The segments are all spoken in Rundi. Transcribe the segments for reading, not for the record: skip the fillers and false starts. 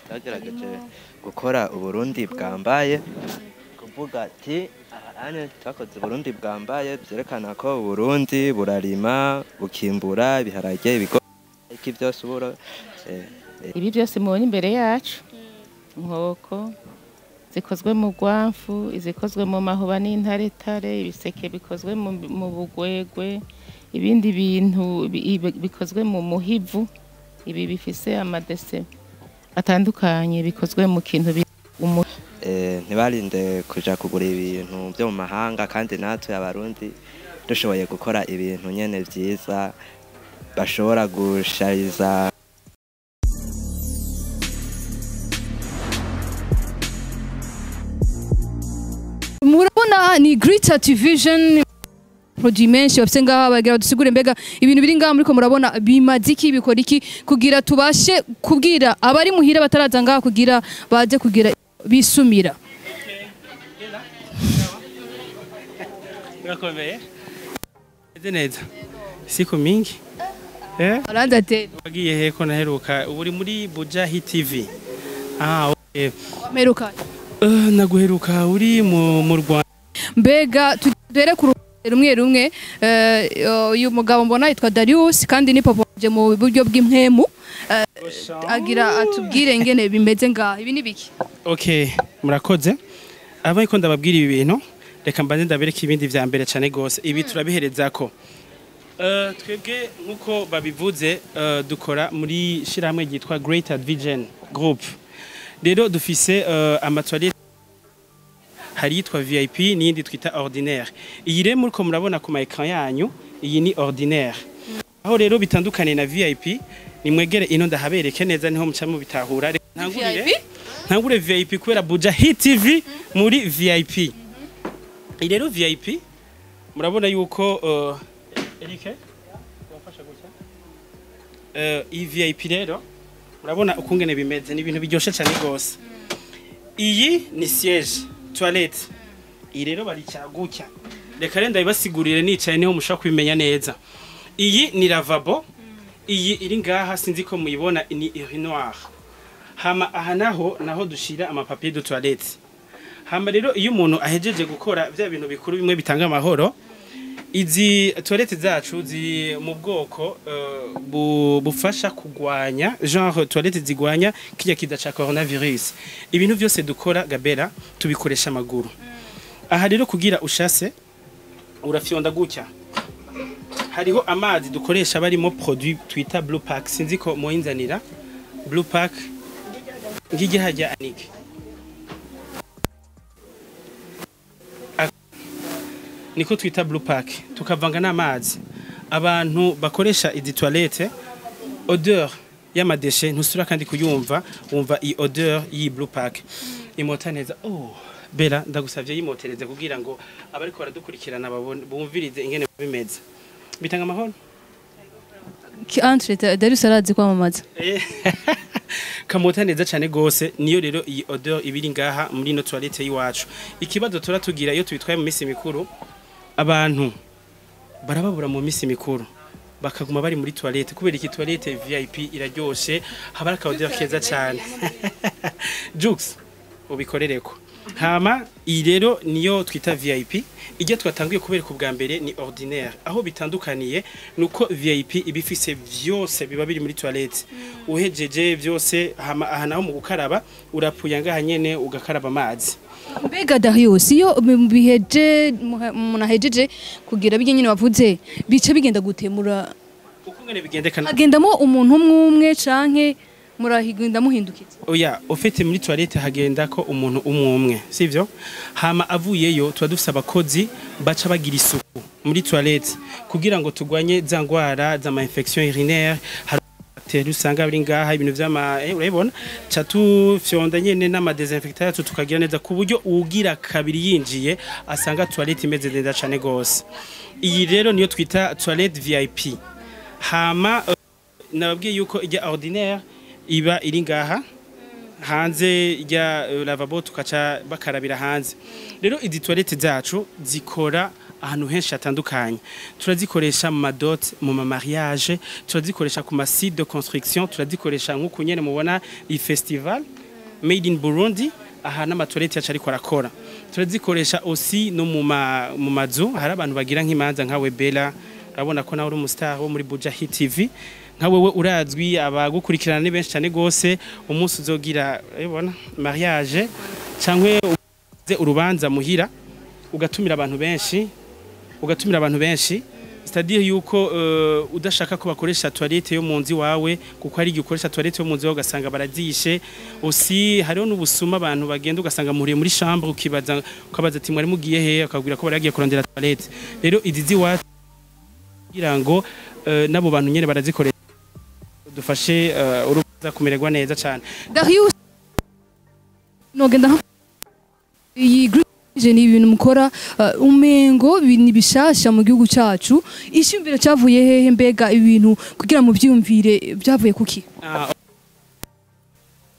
Twagerageje gukora Uburundi bwambaye, kuvuga ati ahane twakoze Uburundi bwambaye, byerekana ko Uburundi burarima, bukimbura ibiharage, ibigori, iki byose uburo. Ibi byose mubona imbere yacu, inkoko zikozwe mu rwamfu, izikozwe mu mahuba n'intaretare, ibiseke bikozwe mu bugwegwe, ibindi bintu bikozwe mu muhivu, ibi bifise amadese atandukanye bikozwe mu kintu. Ntibarinde kuja kugura ibintu byo mu mahanga, kandi natwe Abarundi dushoboye gukora ibintu nyene vyiza bashobora gushariza. Murabona ni Greater Vision, produit menshi bafise ngaha. Bagira dusigure mbega ibintu biri ngaha muriko murabona bimaze iki, bikora iki, kugira tubashe kubwira abari muhira bataraza ngaha kugira baze kugira bisumira. Urakomeye? Meze neza. Siku mingi? Aranza te. Wagiye he ko naheruka? Ubu uri muri Buja Hit TV. Ah, okay. Wameruka? Naguheruka uri mu Rwanda. Mbega tudere ku ruhande rumwe rumwe. Uyu mugabo mbona yitwa Darius, kandi ni papa wanje mu buryo bw'impwemu. Agira atubwire ngene bimeze ngaha, ibi ni biki? Okay, murakoze. Aba ko ndababwira ibi bintu, reka mbanze ndabereka ibindi vya mbere cane gose. Ibi turabiherezako. Twebwe nkuko babivuze, dukora muri shirahamwe ryitwa Greater Vision Group. Rero dufise amatoilette, hari yitwa VIP n'iyindi twita ordinaire. Iyi rero muriko murabona ku ma écran yanyu, iyi ni ordinaire. Aho rero bitandukanye na VIP, nimwegere ino ndahabereke neza, niho muca mubitahura. Reka ntangurire. VIP? Ntangure VIP kubera Buja Hit TV muri VIP. Iyi rero VIP, murabona yuko Eric wafasha gutya. Iyi VIP rero murabona ukungene bimeze, ni ibintu biryoshe cyane gose. Iyi ni siège toilette. Iyi rero baricara gutya. Reka rero ndabibasigurire nicaye, niho mushobora kubimenya neza. Iyi ni lavabo. Iyi iri ngaha, sinzi ko muyibona, ni urinoir. Hama aha naho dushira amapapier de toilette. Hama rero iyo umuntu ahejeje gukora bya bintu bikuru bimwe bitanga amahoro, izi toilette zacu ziri mu bwoko bufasha kugwanya, genre toilette zigwanya kirya kiza ca coronavirus. Ibintu byose dukora, Gabera, tubikoresha amaguru. Aha rero kugira ushase urafyonda gutya. Hariho amazi dukoresha barimo produit twita Blue Pack, sinzi ko moyinzanira Blue Pack ngijye hajya anike. Niko twita Blue Pack, tukavanga n'amazi. Abantu bakoresha izi toilette, odeur y'amadéchets ntusura kandi kuyumva, wumva iyi odeur y'iyi Blue Pack imota neza. Oh Bera, ndagusavye yimotereze kugira ngo abariko baradukurikirana babone, bumvirize ingene bimeze, bitanga amahoro. Entre Darius arazi kwamamaza. Kamota neza cyane gose. Niyo rero iyi odeur ibiri ngaha muri no toilette y'iwacu. Ikibazo turatugira iyo tubitwaye mu minsi mikuru, abantu barababura mu minsi mikuru, bakaguma bari muri toilette. Kubera iki? Toilette VIP iraryoshe, haba aka odeur keza cyane. Jux ubikorereko. Hama iyi rero niyo twita VIP. Ijya twatanguye kubereka ubwa mbere ni ordinaire. Aho bitandukaniye nuko VIP iba ifise vyose, biba biri muri toilette uhejeje vyose. Hama aha naho mu gukaraba urapuya ngaha nyene ugakaraba amazi. Mbega Darius, iyo biheje, umuntu ahejeje kugira bijye nyine wavuze, bice bigenda gute? Mura Uko ngene bigendekana? Hagendamo umuntu umwe umwe canke murahigenda muhindukiza? Oya, ufite muri toilette hagenda ko umuntu umwe umwe, sivyo? Hama avuyeyo tuba dufise abakozi baca bagira isuku muri toilette kugira ngo tugwanye za ngwara z'ama infection urinaire. Hari bactéries usanga biri ngaha, ibintu vy'ama urabibona, ca tufyonda nyene n'ama désinfectant yacu, tukagira neza ku buryo ugira kabiri yinjiye asanga toilette imeze neza cane gose. Iyi rero niyo twita toilette VIP. Hama nababwiye yuko ijya ordinaire iba iri ngaha hanze, ijya lavabo, tukaca bakarabira hanze. Rero izi toilette zacu zikora ahantu henshi hatandukanye. Turazikoresha mu ma dot, mu ma mariage, turazikoresha ku ma site de construction, turazikoresha nk'uku nyene mubona iyi festival Made in Burundi, aha n'ama toilette yacu ariko arakora. Turazikoresha aussi no mu mazu, hari abantu bagira nk'imanza, nkawe Bella, urabona ko nawe uri umu star wo muri Buja Hit TV, nka wewe urazwi, abagukurikirana ni benshi cyane gose. Umunsi uzogira, urabona, mariage cyangwa uze urubanza muhira, ugatumira abantu benshi, c'est-à-dire yuko udashaka ko bakoresha toilette yo mu nzu wawe, kuko hari igihe ukoresha toilette yo mu nzu wawe ugasanga barazishe. Aussi hariho n'ubusuma, abantu bagenda ugasanga muhuriye muri chambre, ukibaza, ukabaza ati: "Mwari mugiye he?" Akabwira ko bari bagiye kurondera toilette. Rero izi ziwacu kugira ngo nabo bantu nyene barazikoresha, dufashe urubanza kumererwa neza cyane. Darius, nogenda iyi Green ni ibintu mukora, umengo ni bishasha mu gihugu cacu. Ishyumviro cyavuye hehe? Mbega ibintu kugira mu byumvire byavuye kuki? Ah,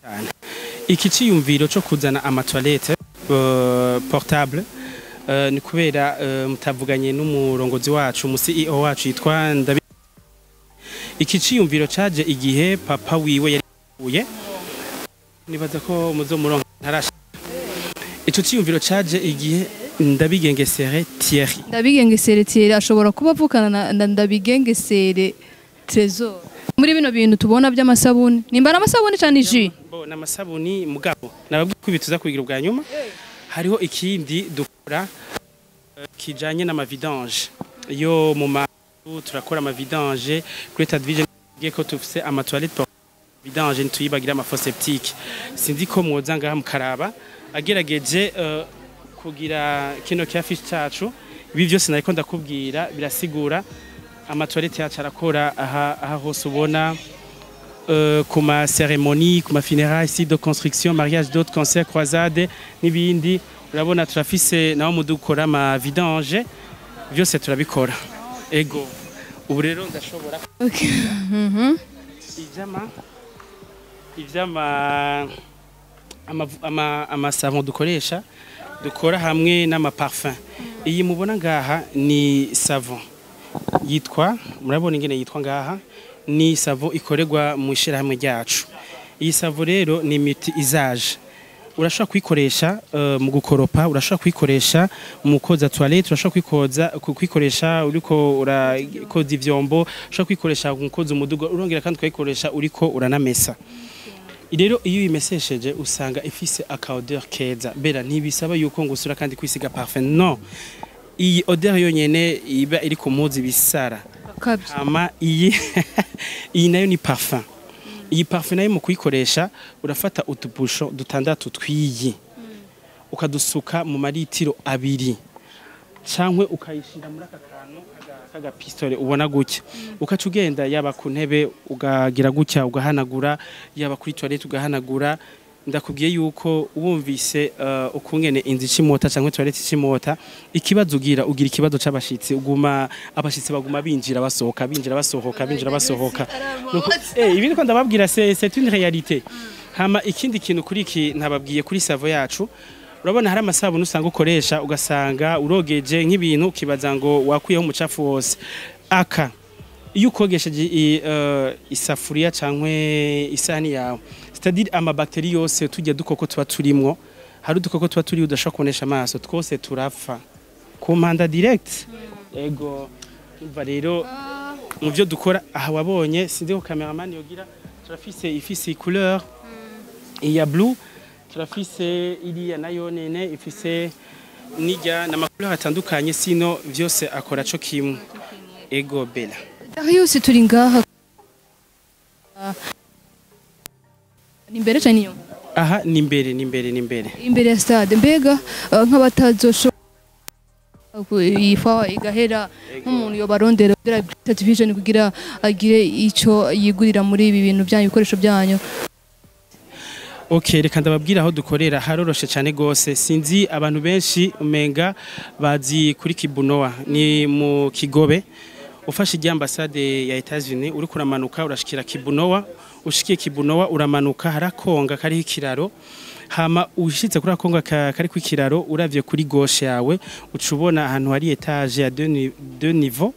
cyane. Iki ciyumviro cyo kuzana ama toilette portable ni kubera mutavuganye n'umurongozi wacu, umu CEO wacu yitwa Ndabi. Iki ciyumviro caje igihe papa wiwe yari yapfuye, nibaza ko muzomuronka ntarasha. Ico ciyumviro caje igihe Ndabigengesere Thierry. Ndabigengesere Thierry ashobora kuba avukana na Ndabigengesere Trésor muri bino bintu tubona by'amasabuni, nimba n'amasabuni cyane ji. Bo n'amasabuni, mugabo nababwiye ko ibi tuza kubigira ubwa nyuma. Hariho ikindi dukora kijanye n'ama vidange yo mu ma turakora ama vidange. Great Vision ko tufise ama toilette pour vidange, ntituyibagira ama fosse septique. Sinzi ko mwoza ngaha mukaraba agerageje kugira kino cyafishi cacu. Ibi byose nariko ndakubwira birasigura ama toilette yacu arakora aha hose ubona, ku ma cérémonie, ku ma funérailles, site de construction, mariage, d'autres concerts, croisade n'ibindi. Urabona turafise naho mudukora ama vidange, byose turabikora. Ego, ubu rero ndashobora ivyama ama savon dukoresha, dukora hamwe n'ama parfum. Iyi mubona ngaha ni savon yitwa, murabona ingene yitwa ngaha, ni savon ikorerwa mu ishirahamwe ryacu. Iyi savon rero ni multi usage, urashobora kuyikoresha mu gukoropa, urashobora kuyikoresha mu koza toilette, urashobora kuyikoresha uriko urakoza ivyombo, urashobora kuyikoresha mu koza umuduga, urongera kandi ukayikoresha uriko uranamesa. Rero iyo uyimesesheje usanga ifise aka odeur keza bera, ntibisaba yuko ngo usura kandi kwisiga parfum, no, iyi odeur yonyene iba iri ku mpuzu bisara. Kabye. Hama iyi nayo ni parfum. Iyi parfum nayo mu kuyikoresha urafata utubusho dutandatu twiyi, ukadusuka mu maritiro 2, cankwe ukayishira muri aka kantu kaga pistolet ubona gutya, ukaca ugenda yaba ku ntebe ugagira gutya ugahanagura, yaba kuri toilette ugahanagura. Ndakubwiye yuko wumvise ukungene inzu icimota canke toilette icimota, ikibazo ugira ikibazo c'abashitsi, uguma abashitsi baguma binjira basohoka, binjira basohoka, binjira basohoka. Nuko ibi niko ndababwira, c'est une réalité. Hama ikindi kintu kuri iki ntababwiye kuri savon yacu, urabona hari amasabuni usanga ukoresha ugasanga urogeje nk'ibintu ukibaza ngo wakuyeho umucafu wose. Aka iyo ukogesheje isafuriya cankwe isahani yawe, c'est-à-dire ama bactéries yose, tujya dukoko tuba turimwo, hari udukoko tuba turi udashobora kubonesha amaso, twose turapfa ku mpanda direct. Ego, umva rero mu byo dukora aha wabonye, sinzi ko cameraman yogira, turafise ifise couleur iya blue, turafise iriya nayo nene ifise nijya n'ama couleur atandukanye, sino vyose akora co kimwe. Ego Bella. Darius, turi ngaha ni imbere cyane inyuma? Aha ni imbere, ni imbere, ni imbere. Imbere ya stade. Mbega nk'abatazosho iyi fa igahera, nk'umuntu yobarondera Great Vision kugira agire ico yigurira muri ibi bintu byanyu, ibikoresho byanyu? Okay, reka ndababwira aho dukorera, haroroshe cyane gose. Sinzi abantu benshi umenga bazi kuri Kibunoa, ni mu Kigobe. Ufashe ijya ambassade ya Etats-Unis uriko uramanuka urashikira Kibunoa. Ushikiye Kibunowa uramanuka harakonga kariho ikiraro, hama ushitse kuri akonga kari ku ikiraro, uravye kuri gauche yawe uca ubona ahantu hari étage ya deux niveaux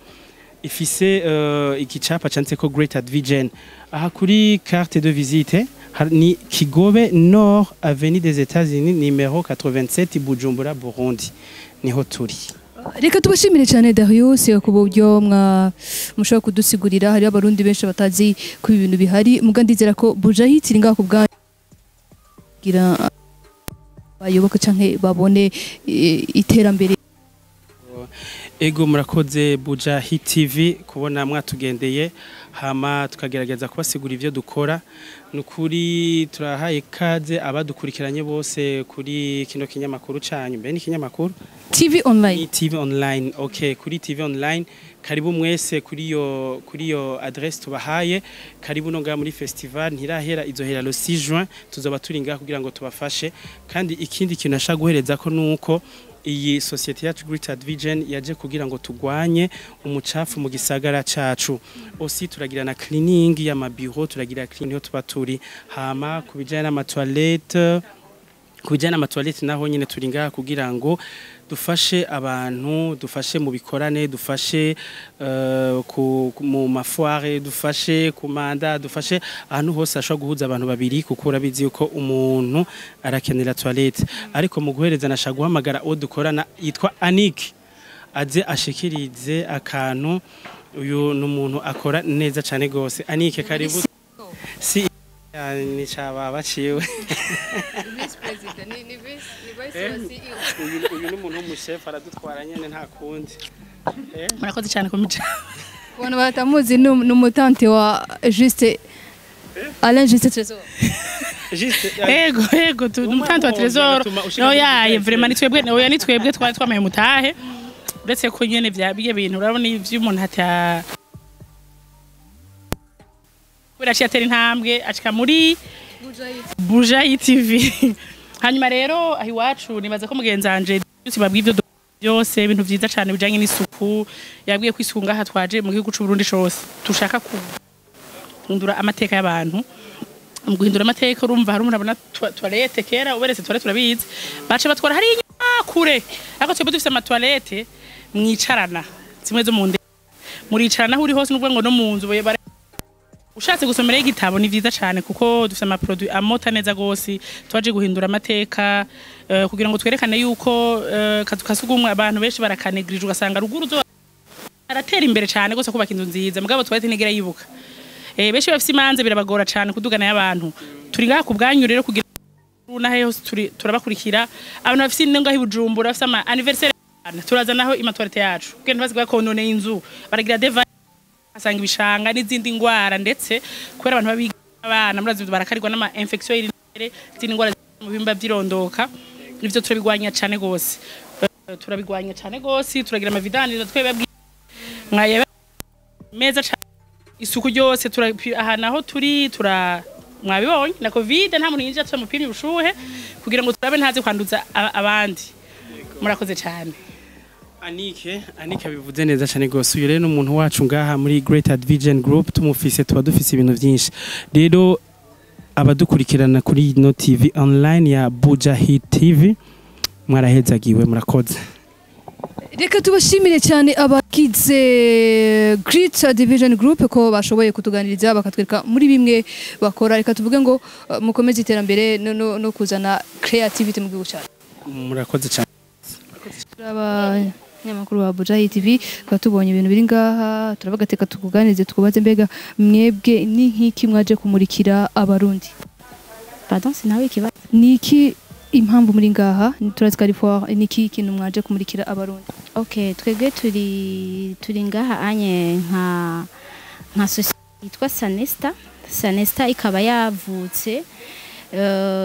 ifise igicapa canditseko Great Vision. Aha kuri carte de visite ni Kigobe Nord, Avenue des États-Unis numéro 87, Bujumbura, Burundi, niho turi. Reka tubashimire cyane, Darius, ku buryo mwa mushobora kudusigurira. Hari abarundi benshi batazi ko ibi bintu bihari, muga ndizera ko Buja Hit iri ngaho ku bwanyu kugira bayoboke canke babone iterambere. Ego, murakoze Buja Hit TV kubona mwatugendeye, hama tukagerageza kubasigura ivyo dukora. Nukuri turahaye kaze abadukurikiranye bose kuri kino kinyamakuru canyu. Mbe ni kinyamakuru? TV online. Ni TV online. Okay, kuri TV online, karibu mwese kuri yo adresse tubahaye. Karibu no ngaha muri festival, ntirahera, izohera le 6 juin. Tuzoba turi ngaha kugira ngo tubafashe. Kandi ikindi kintu nashaka guhereza ko nuko iyi société yacu Great Vision yaje kugira ngo tugwanye umucafu mu gisagara cacu. Aussi turagira na cleaning y'amabiro, turagira cleaning tuba turi. Hama kubijanye n'amatoilette, ku bijyanye n'amatoilette naho nyine turi ngaha kugira ngo dufashe abantu, dufashe mu bikorane, dufashe mu mafoire, dufashe ku manda, dufashe ahantu hose hashobora guhuza abantu babiri, kuko urabizi yuko umuntu arakenera toilette. Ariko mu guhereza nashaka guhamagara uwo dukorana yitwa Anik, aze ashikirize akantu. Uyu ni umuntu akora neza cyane gose. Anike, karibu. Si ni caba baciwe. Vice President ni vice, ni vice wa CEO. Uyu ni umuntu w'umushefu, aradutwara nyene, nta kundi. Murakoze cyane kumija. Kubona batamuzi, ni umutante wa Juste Alain Juste Trésor. Juste. Ego, tu umutanti wa Trésor. No yaye, vraiment ni twebwe, oya, ni twebwe twari twamaye mutahe, uretse ko nyene vya biye bintu urabona ivyo umuntu ata kubera aciye atera intambwe acika muri Buja TV. Hanyuma rero aho iwacu nibaza ko mugenzi wanje babwiye ivyo byose, ibintu vyiza cane bijanye n'isuku. Yabwiye ko isuku ngaha twaje mu gihugu c'u Burundi cose tushaka guhindura amateka y'abantu. Mu guhindura amateka, urumva hari umuntu abona toilette kera, uberetse toilette urabizi, baca batwara hari inyuma kure, ariko twebwe dufise amatoilette mwicarana, zimwe zo mu ndege muricarana aho uri hose, n'ubwo ngo no mu nzu ushatse gusomerayo igitabo ni vyiza cane, kuko dufise amaproduit amota neza gose. Twaje guhindura amateka kugira ngo twerekane yuko kazu kasugumwe abantu benshi barakanegrije, ugasanga ruguru zo aratera imbere cane gose kubaka inzu nziza, mugabo toilette ntigera yibuka. Benshi bafise imanza birabagora cane kudugana y'abantu. Turi ngaha ku bwanyu rero kugira nahe hose turi turabakurikira. Abantu bafise ino ngaho i Bujumbura bafise ama anniversaire, turazanaho imatoilette yacu kugira ntibaze konone inzu, baragira deva asanga ibishanga n'izindi ngwara, ndetse kubera abantu babiga abana murazi barakarirwa n'ama infection y'irere, izindi ngwara mu bihimba by'irondoka. Ivyo turabigwanya cane gose. Turabigwanya cane gose, turagira amavidaniro twebwe mwaye meza cane, isuku ryose aha naho turi tura mwabibonye na Covid, nta muntu yinjira tutamupimye ubushuhe kugira ngo turabe ntaze kwanduza abandi. Murakoze cyane. Anike abivuze neza cyane gose. Uyu rero ni umuntu wacu ngaha muri Great Vision Group, tumufise tuba dufise ibintu byinshi. Rero abadukurikirana kuri ino TV online ya Buja Hit TV, mwarahezagiwe, murakoze. Reka tubashimire cyane abagize Great Division Group ko bashoboye kutuganiriza bakatwereka muri bimwe bakora. Reka tuvuge ngo mukomeze iterambere no kuzana creativity mu gihugu cyacu. Murakoze cyane. Abanyamakuru ba Buja TV tukaba tubonye ibintu biri ngaha, turavuga ati reka tukuganirize, tukubaze mbega mwebwe ni nk'iki mwaje kumurikira abarundi? Pardon, sinawe ikibazo. Ni iki impamvu muri ngaha? Turazi ko ari foire, ni iki kintu mwaje kumurikira abarundi? Okay, twebwe turi ngaha anye nka société yitwa Sanesta. Sanesta ikaba yavutse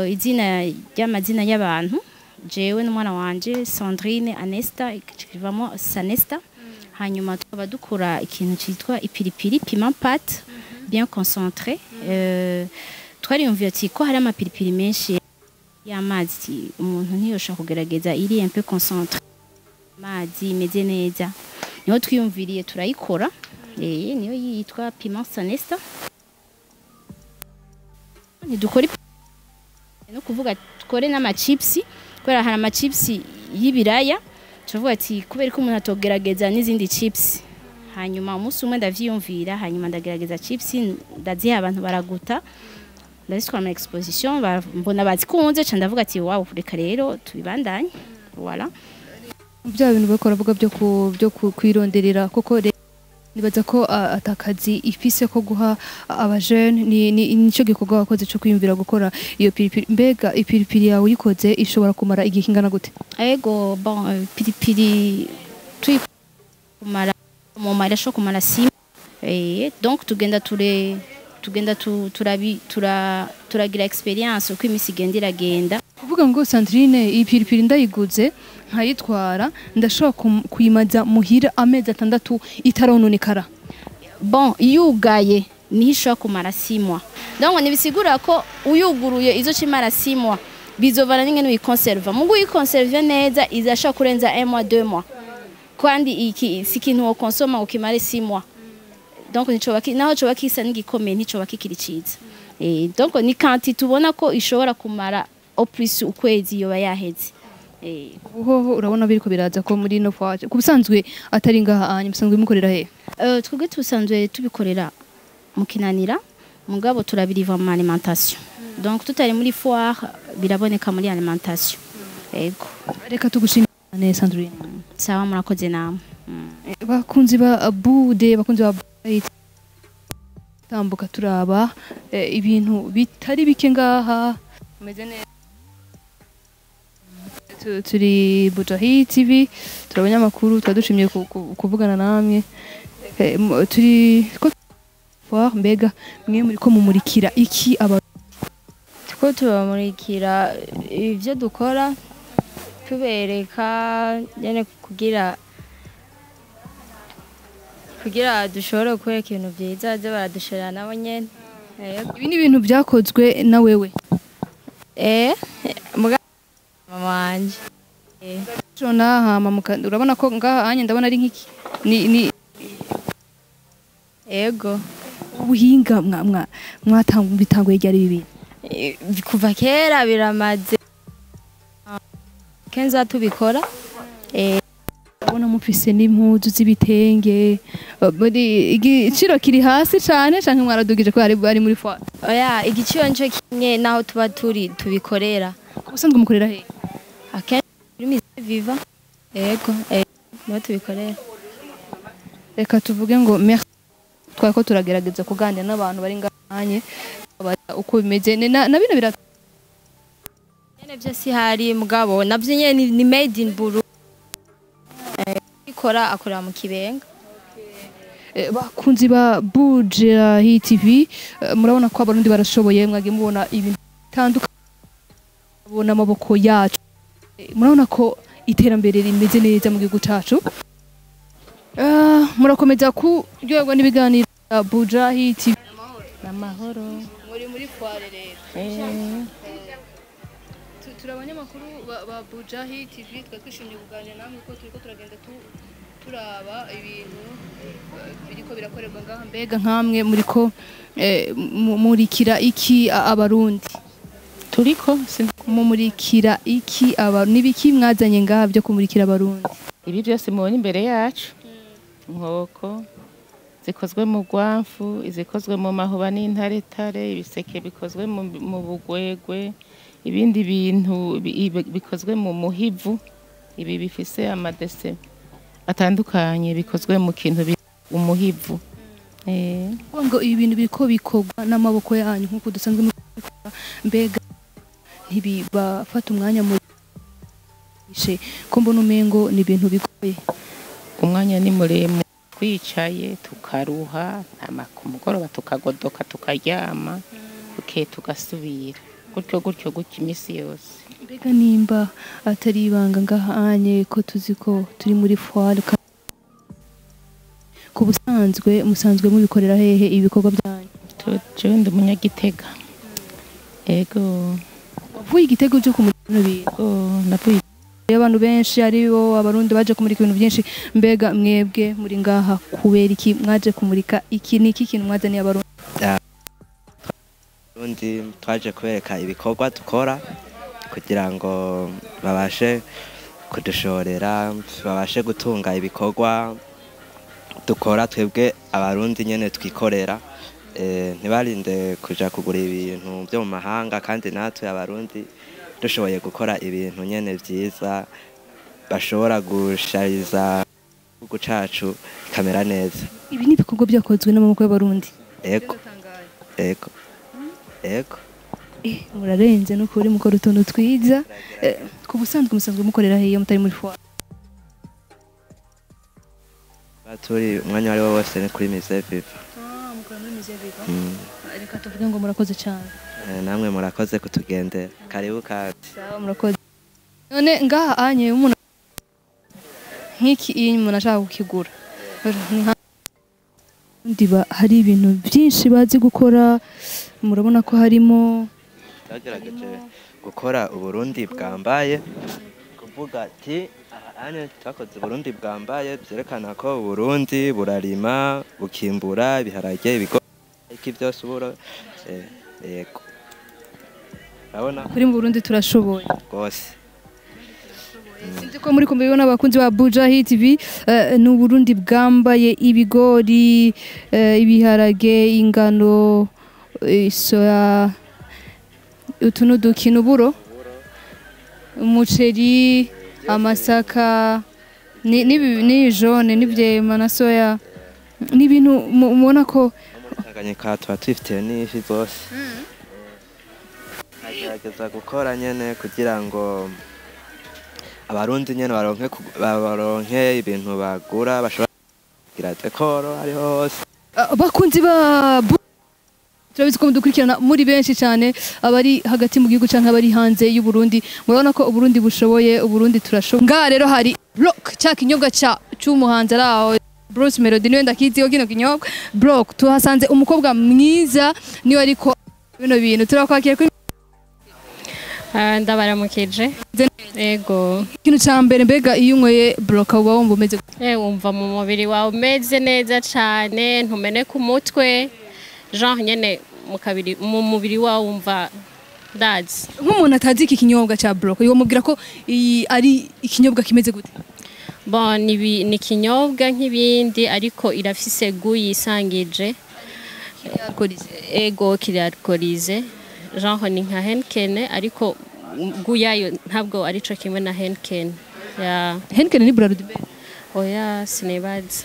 izina ry'amazina y'abantu, jewe n'umwana wanje Sandrine Anesta, ikivamo Sanesta. Hanyuma tukaba dukora ikintu cyitwa ipiripiri, piment pâte bien concentré. Twariyumviye ati ko hari amapiripiri menshi y'amazi, umuntu ntiyoshobora kugerageza iri un peu concentré, amazi imeze neza. Niho twiyumviriye turayikora, niyo yitwa piment Sanesta. Ntidukora no kuvuga dukore n'amachips, kubera hari amachips y'ibiraya. Tuvuga ati kubera ko umuntu atogerageza n'izindi chips. Hanyuma umunsi umwe ndavyiyumvira, hanyuma ndagerageza chips, ndaziha abantu baraguta, ndazitwara mu exposition, mbona bazikunze, ca ndavuga ati wow, reka rero tubibandanye. Voilà. Bya bintu bakora bavuga byo kwironderera koko nibaza ko atakazi ifise ko guha abajene ni nico gikorwa wakoze cyo kwiyumvira gukora iyo piripiri. Mbega ipiripiri yawe uyikoze ishobora kumara igihe kingana gute? Ego, bon, piripiri turi kumara mu mara kumara 6. Donc tugenda ture tugenda tu, turabi tura turagira experience uko imisi igenda iragenda. Kuvuga ngo Sandrine, iyi piripiri ndayiguze nkayitwara, ndashobora kuyimaza muhira amezi 6 itarononekara? Bon, yugaye niho ishobora kumara 6 mois. Donc nibisigura ko uyuguruye izo cimara 6 mois, bizovana n'ingene uyiconserva. Mugu uyiconserve neza izashobora kurenza 1 mois, 2 mois. Kandi iki si ikintu wokonsoma ukimare 6 mois. Donc nicoba naho coba kisa n'igikomeye, nticoba kikiri ciza. Donc ni quantité tubona ko ishobora kumara au plus ukwezi yoba yaheze. Uhoho urabona biriko biraza ko muri no foire ku busanzwe atari ngaha anya, musanzwe mukorera he? Twebwe tusanzwe tubikorera mu Kinanira, mugabo turabiriva mu alimentation. Donc tutari muri foire biraboneka muri alimentation. Ego. Reka tugushimire, Sandrine. Sawa, murakoze namwe. Bakunzi ba Bude, bakunzi ba Bright, tambuka turaba ibintu bitari bike ngaha meze neza. Turi Bujahi TV, turi abanyamakuru, twadushimye kuvugana namwe. Turi ko foire, mbega mwe muri ko mumurikira iki aba? Tuko tubamurikira ivyo dukora, tubereka nyene kugira dushobore kwereka ibintu vyiza baze baradushorera nabo nyene. Yego. Ibi ni ibintu byakozwe na wewe? Muga mama wanje. Shona hama urabona ko ngaha anye ndabona ari nk'iki ni Ego. Ubuhinga mwa mwatanga bitanguye ryari ibi bintu? Kuva kera, biramaze kenza tubikora. Urabona mufise n'impuzu z'ibitenge, muri igiciro kiri hasi cane canke mwaradugije ko ari muri foire? Oya, igiciro nico kimwe naho tuba turi tubikorera. Ubusanzwe mukorera he? Akenshi muri Musée Vivant. Ego, niho tubikorera. Reka tuvuge ngo merci, twari ko turagerageza kuganira n'abantu bari ngahanye uko bimeze na bino bira Nyene vyose hari, mugabo navyo nyene ni made in Burundi. Ikora akorera mu Kibenga. Bakunzi ba Bujahi TV, murabona ko abarundi barashoboye, mwagiye mubona ibintu bitandukanye, mubona amaboko yacu. Murabona ko iterambere rimeze neza mu gihugu cacu. Murakomeza kuryoherwa n'ibiganiro bya Bujahi TV. Amahoro. Muri foire rero. Turi abanyamakuru ba Bujahi TV, twari twishimiye kuganira namwe ko turiko turagenda turaba ibintu biriko birakorerwa ngaha. Mbega nkamwe muriko mumurikira iki abarundi? Turiko Mumurikira iki aba nibiki mwazanye ngaha byo kumurikira abarundi? Ibi byose mubona imbere yacu, inkoko zikozwe mu rwamfu, izikozwe mu mahuba n'intaretare, ibiseke bikozwe mu bugwegwe, ibindi bintu bikozwe mu muhivu, ibi bifise amadese atandukanye bikozwe mu kintu umuhivu. Kuvuga ngo ibi bintu biriko bikorwa n'amaboko yanyu nk'uko dusanzwe mubikora, mbega ntibibafata umwanya muri ko mbona umengo ni ibintu bigoye? Umwanya ni muremure, twicaye tukaruha, hama ku mugoroba tukagodoka tukaryama, buke tugasubira gutyo gutyo gutyo imisi yose. Mbega nimba atari ibanga, ngaha anye ko tuzi ko turi muri foire, ku busanzwe musanzwe mubikorera hehe ibikorwa byanyu? Jewe ndi umunyagitega. Ego. Wavuye igitego cyo kumurika bino bintu? Ego, navuye. Abantu benshi ari bo abarundi baje kumurika ibintu byinshi, mbega mwebwe muri ngaha kubera iki mwaje kumurika iki? Ni iki kintu mwazaniye abarundi? Undi twaje kubereka ibikorwa dukora kugira ngo babashe kudushorera, babashe gutunga ibikorwa dukora twebwe Abarundi nyene twikorera, ntibarinde kuja kugura ibintu byo mu mahanga, kandi natwe Abarundi dushoboye gukora ibintu nyene vyiza bashobora gushariza igihugu cacu ikamera neza. Ibi ni ibikorwa byakozwe n'amaboko y'Abarundi. Ego. Murarenze n'ukuri, mukora utuntu twiza. Ku busanzwe musanzwe mukorera hehe mutari muri foire? Turi umwanya wari wo wose ni kuri Musée Vivant. Mukora muri Musée Vivant. Reka tuvuge ngo murakoze cyane. Namwe murakoze kutugendera, karibu kandi. Sawa, murakoze. None ngaha anye umuntu nk'iki iyo umuntu ashaka kukigura ndiba hari ibintu byinshi bazi gukora, murabona ko harimo Twagerageje gukora Uburundi bwambaye, kuvuga ati aha twakoze Uburundi bwambaye byerekana ko Uburundi burarima, bukimbura ibiharage, ibigori, iki byose uburo. Yego, urabona kuri mu Burundi turashoboye rwose. Sinzi ko muri kumubibona, abakunzi ba Buja Hit TV, ni Uburundi bwambaye ibigori, ibiharage, ingano, soya, utu n'udukino, uburo, umuceri, amasaka, ni jaune n'ivyema na soya, ni ibintu mubona ko Tanganyika tuba twifitiye n'ifi zose. Agerageza gukora nyene kugira ngo Abarundi nyene baronke ibintu bagura, bashobora kugira décor ariho hose. Bakunzi ba turabizi ko mudukurikirana muri benshi cyane, abari hagati mu gihugu canke abari hanze y'u Burundi. Murabona ko Uburundi bushoboye, Uburundi turashoboye. Ngaha rero hari Block, cya kinyobwa ca cy'umuhanzi ari aho Bruce Melody, niwe ndakiziho kino kinyobwa Block. Tuhasanze umukobwa mwiza niwe ariko bino bintu turakwakira kuri Ndabaramukije. Ego. Ikintu ca mbere, mbega iyo unyweye Block uba wumva umeze gute? Wumva mu mubiri wawe umeze neza cane, ntumeneka umutwe. Genre nyene mu kabiri mu mubiri wawe wumva ndazi. Nk'umuntu atazi iki kinyobwa ca Block, yomubwira ko iyi ari ikinyobwa kimeze gute? Bon, ni ikinyobwa nk'ibindi, ariko irafise goût yisangije. Alcoolisé. Ego, kiri alcoolisé. Genre ni nka Heineken, ariko goût yayo ntabwo arico kimwe na Heineken. Ya. Heineken ni Brarudi? Oya, sinibaza.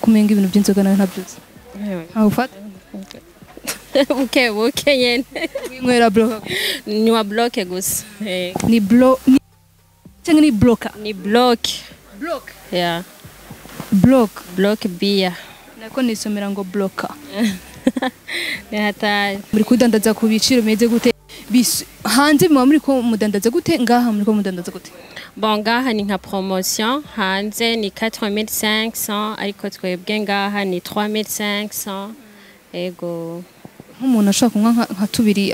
Kumenga ibintu by'inzoga nawe ntabyuzi, ntawe ufata? Buke buke nyene. Winywera Block? Nywa Block gusa. Ni blo ni cyangwa ni bloka? Ni Block. Block. Ya. Block. Block beer. Nako nisomera ngo bloka. Ni hatari. Muri kudandaza ku biciro bimeze gute? Hanze muba muri ko mudandaza gute? Ngaha muri ko mudandaza gute? Bon, ngaha ni nka promotion, hanze ni 4500, ariko twebwe ngaha ni 3500. Ego. Nk'umuntu ashobora kunywa nka tubiri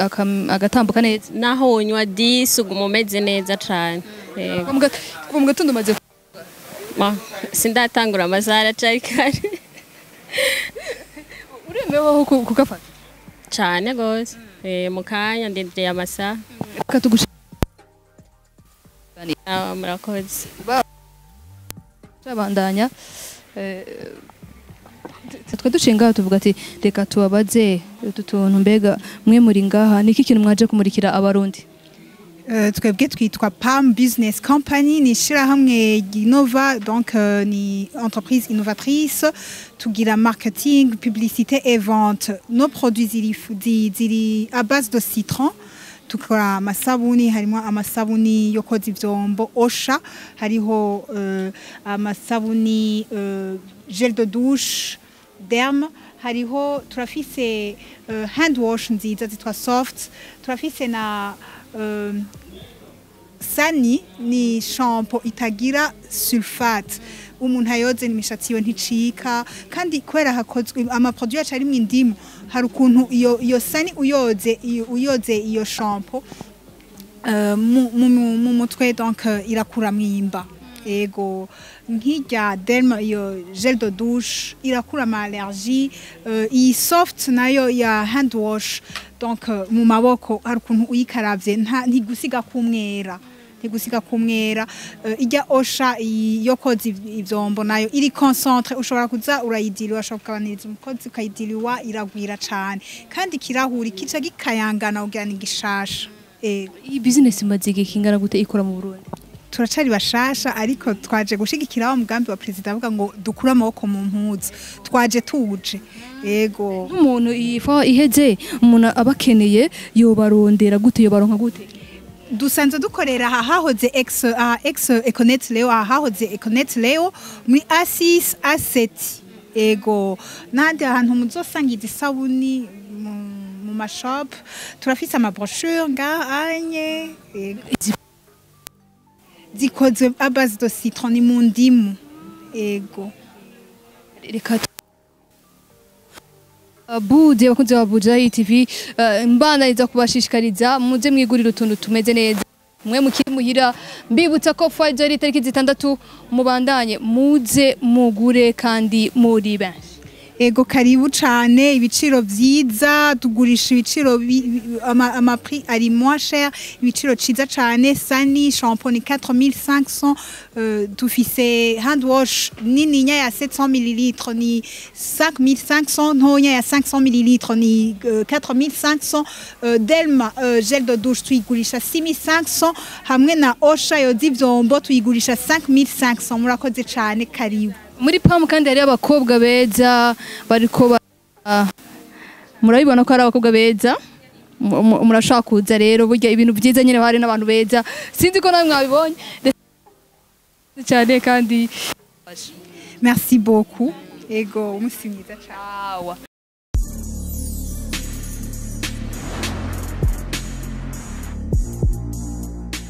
agatambuka neza? Naho unywa 10 uguma umeze neza cane. Ego. Kuva mu gatondo umaze Bon, sindatangura, amasaha aracari kare. Uremeweho kugafata? Cane gose. Mu kanya ndindiriye amasaha. Reka tugushimire. Ah, murakoze. Turabandanya. Twe duciye ngaha tuvuga ati reka tubabaze utu tuntu. Mbega mwe muri ngaha niki kintu mwaje kumurikira Abarundi? Twebwe twitwa PAM Business Company, ni ishirahamwe Innova, donc ni entreprise innovatrice. Tugira marketing, publicité et vente. Nos produits ziri à base de citron. Tukora amasabuni, harimo amasabuni yo koza ivyombo Osha, hariho amasabuni, gel de douche derme, hariho turafise hand wash nziza zitwa Soft, turafise na Sani, ni shampoo itagira sulfate, umuntu ayoze imishatsi yiwe nticika, kandi kubera hakozwe amaproduit yacu arimwo indimu, hari ukuntu iyo Sani uyoze iyo shampoo mu mutwe, donc irakura mwimba. Ego, nk'irya Delma, iyo gel de douche irakura ama allergie. Iyi soft nayo ya hand wash, donc mu maboko hari ukuntu uyikaravye ntigusiga kumwera, ntigusiga kumwera. Ijya Osha yo koza ivyombo nayo iri concentré, ushobora kuza urayidiriwa, ushobora kugabaniriza umukozi ukayidiriwa, iragwira cane kandi ikirahuri kica gikayangana kugira ni gishasha. Ego. Iyi business imaze igihe kingana gute ikora mu Burundi? Turacari bashasha, ariko twaje gushigikira wa mugambi wa perezida avuga ngo dukure amaboko mu mpuzu. Twaje tuje, ego. Nk'umuntu iyi fa iheze, umuntu aba akeneye, yobarondera gute, yobaronka gute? Dusanzwe dukorera aha hahoze ex aha ex Econet Leo, aha hahoze Econet Leo muri A6 A7. Ego, n'ahandi hantu muzosanga izi sabuni mu mashop. Turafise ama brochure ngaha anye. Ego. Zikozwe à base de citron, ni mu ndimu, ego. Reka bude abakunzi ba Buja TV, mbandaniza kubashishikariza muze mwigurira utuntu tumeze neza mwe mukiri muhira. Mbibutsa ko Fajr ari itariki 6, mubandanye muze mugure kandi muri benshi. Ego, karibu cane, ibiciro vyiza, tugurisha ibiciro ama prix ari moins cher, ibiciro ciza cane. Sani shampoo ni 4500, dufise hand wash nininya ya 700 ml ni 5500, ntonya ya 500 ml ni 4500. Delma gel de douche tuyigurisha 6500, hamwe na Osha yoza ivyombo tuyigurisha 5500. Murakoze cane, karibu. Muri PAM kandi hari abakobwa beza bariko murabibona ko ari abakobwa beza. Murashaka kuza rero, burya ibintu byiza nyine hari n'abantu beza. Sinzi ko nawe mwabibonye cyane kandi. Merci beaucoup. Ego, umusi mwiza cane. Awa.